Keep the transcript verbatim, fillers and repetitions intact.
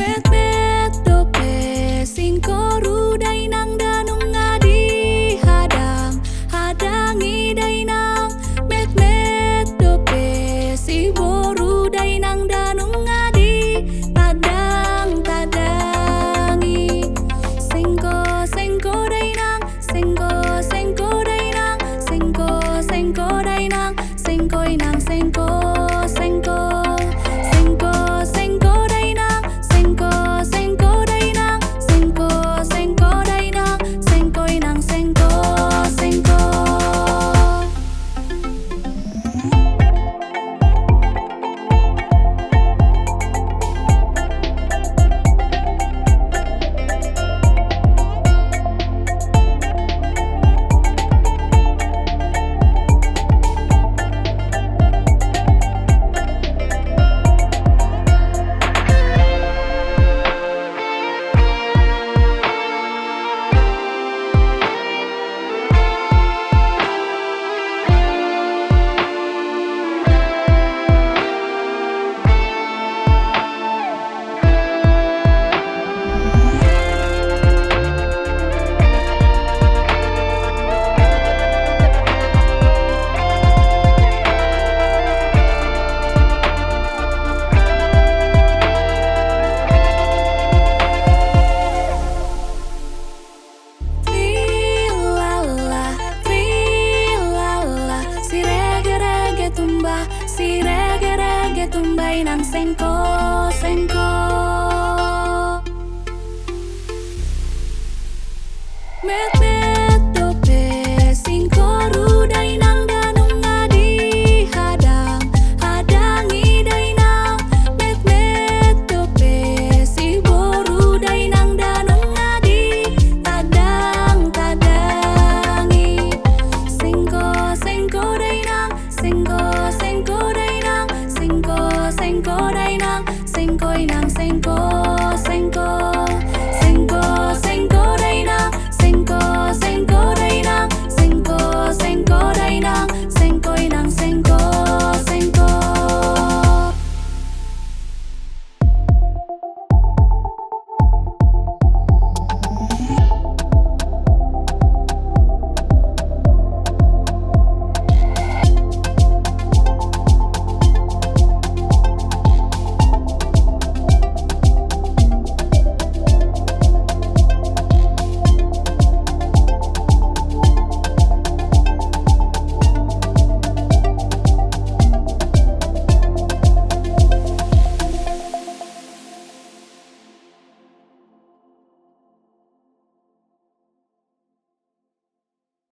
Metmet dope singkoru dainang, nda nunga dihadang hadangi dainang. Metmet dope siboru dainang, nda nunga ditandang tandangi. Sengko sengko dainang, sengko sengko dainang, sengko sengko dainang. Sengko inang, sengko, sengko, sengko, sengko dainang, sengko, sengko dainang, sengko, sengko dainang, sengko inang, sengko, sengko. Trilala, trilala, siregerege tumba, siregerege tumba inang sengko, sengko.